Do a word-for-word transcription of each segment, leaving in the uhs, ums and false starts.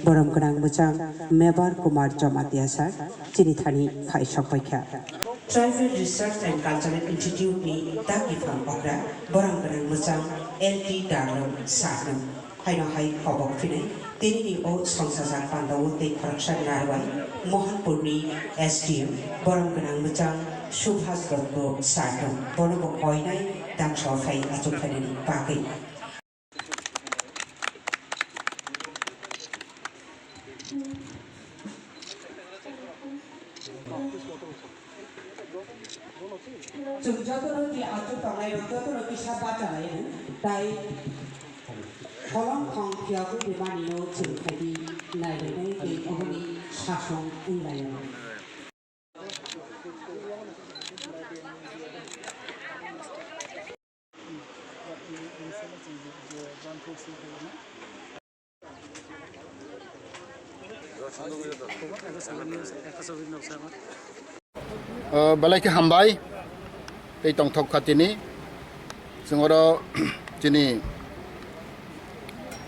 Borom gwnang bwchang Mebar Kumar Jamatia sir chini thani khai sok paikha. Tribal Research and Cultural Institute ni daki phang okra borom gwnang bwchang L T Darlong sir no. Haino hai khobok phinai, tinini o songchajak pandao tei khoroksa narwai Mohanpurni S D M borom gwnang bwchang Subhas Dotto sir no, bono bo koinai dangso khai achuk phainani bagwi. Chwng jotono tei achuk tongnai rok jotono kisa bachalai rw, tai holong thong phiyogwi bemani no chwng khaidi nailainai tei oboni sasong wnglaio. O, belai khe hambai tei tongthok kha tini. Chwng oro chini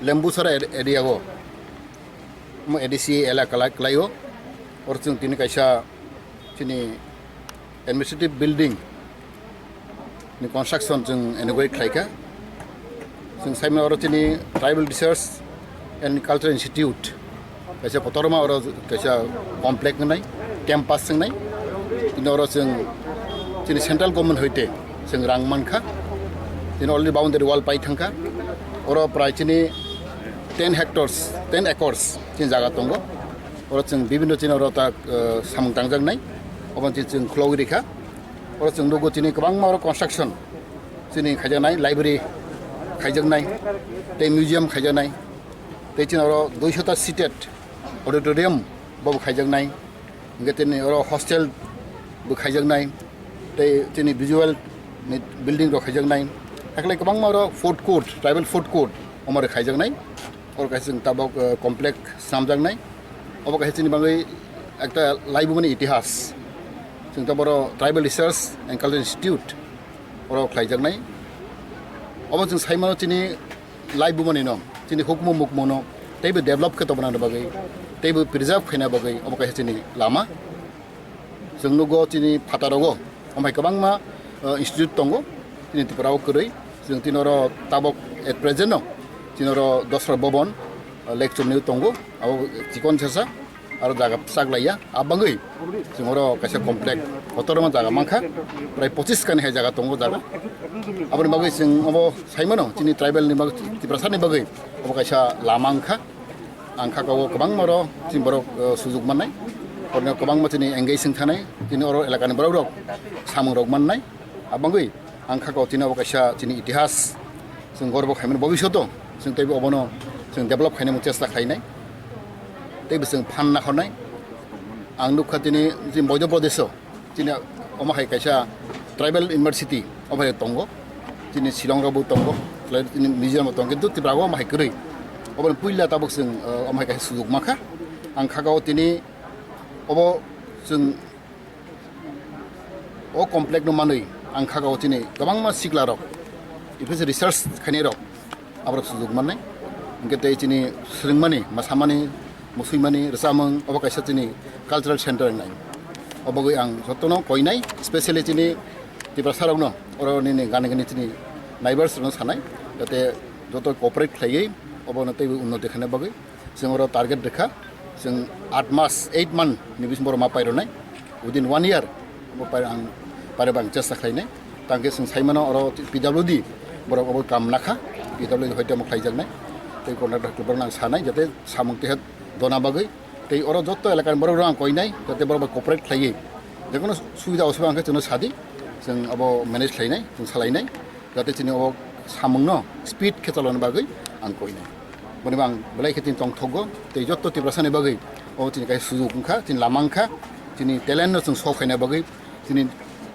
Lembusara area o, omo A D C elaka lai-, kwlaio. Oro chwng tini kaisa chini administrative building ni construction chwng inaugurate khlaikha. Chwng saimano oro chini Tribal Research and Cultural Institute kaisa kotorma oro kaisa complex wngnai, campus wngnai. Tini oro chwng chini central government hoite chwng rang mankha. Tini already boundary wall pai thangkha. Oro prai chini ten hectares, ten acres chini jaga tongo. Oro chwng bibinno chini oro ta, eh, samung tangjaknai. Obo chini chwng khulogwi rikha. Oro chwng nugo chini kwbangma oro construction chini khaijaknai, library khaijaknai, tei museum khaijaknai, tei chini oro duisho ta seated auditorium bobo khaijaknai, hingke chini oro hostel bo khaijaknai, tei chini visual ni building rok khaijaknai, hakhe kwbangma oro food court, tribal food court omo rok khaijaknai. Oro kaisa chwng tabok, eh, complex swnamjaknai. Obo kaisa chini bagwi ekta laibumani itihas. Chwng taboro Tribal Research and Cultural Institute oro khlaijaknai. Obo chwng saimano chini laibumani no, chini hukmu mukmu no teibo develop khe tongna bagwi, teibo preserve khaina bagwi obo kaisa chini lama. Chwng nugo chini phatarogo, omo hai kwbangma, uh, institute tongo, chini Tripura o kwrwi. Chwng tini oro tabok at present no, tini oro Dosra Bhavan, uh, lecture ni tongo, abo chikon sasa, aro jaga bwsak laiya, a bagwi chwng oro kaisa complex, kotorma jaga mankha, prai pochis kani hai jaga tongo jaga. Aboni bagwi chwng obo saimano, chini tribal ni bagwi, Tiprasa ni bagwi, obo kaisa lama wngkha. Ang kha o kwbangma oro chini borok, eh, sujuk mannai. Oro kwbangma chini engage wng thanai. Chini oro elakani borok rok samung rok mannai. Abangwi ang kha o chini obo kaisa chini itihas. Chwng gorbo khaimani bobishoto chwng teibo obono chwng develop khainani chesta khlainai. Teibo chwng phan nakhornai. Ang nukha chini, chini Madhya Pradesh o. Chini omo hai kaisa tribal university omo hai tongo. Chini Shillong rok bo tongo, chini Mizoram bo tongo, kintu Tripura o omo hai kwrwi. Obo ni puila tabuk chwng, eh, omo hai kaisa sujuk mankha. Ang kha o tini obo chwng o complex no manwi ang kha o chini kwbangma sikla rok, especially research khainai rok. Aborok sujuk mannai. Hingke tei chini swrwngmani, mwsamani, musuimani, rwchapmung, obo kaisa chini cultural center wngnai. Obogwi ang jotono koinai, specially chini Tiprasa rokno, oro nini gana gini chini neighbors rokno sanai, jate joto cooperate khlaiwi obono teibo unnoti khaina bagwi. Chwng oro target rwkha, chwng aat mas, eight month ni bisingo borok ma pairwnai. Within one year, bo pai-, ang pairwba ang chesta khlainai. Tangkhe chwng saimano oro P W D borok obo kam nakha, P W D hoite omo khlaijaknai. Tei contractor borokno ang sanai, jate samung teha dona bagwi. Tei oro joto elakani borok rok ang koinai, jate borok bai cooperate khlaiwi. Jekono subida osubida hwnkhe chwngno sadi, chwng abo manage khlainai, chwng salainai. Jate chini o samungno speed khe chalona bagwi ang koinai. Boni bo ang belai khe chini tongthogo, tei joto Tiprasani bagwi o chini kaisa sujuk wngkha, chini lama wngkha, chini talent no chwng show khaina bagwi, chini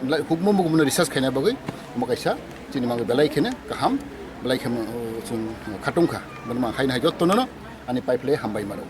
lai-, hukmu mukumuno research khaina bagwi, omo kaisa chini mangwi belai kheno kaham, belai khe mo-, o chwng khatungkha. Boni bo ang haino hai jotono no ani pipeline hambai mano.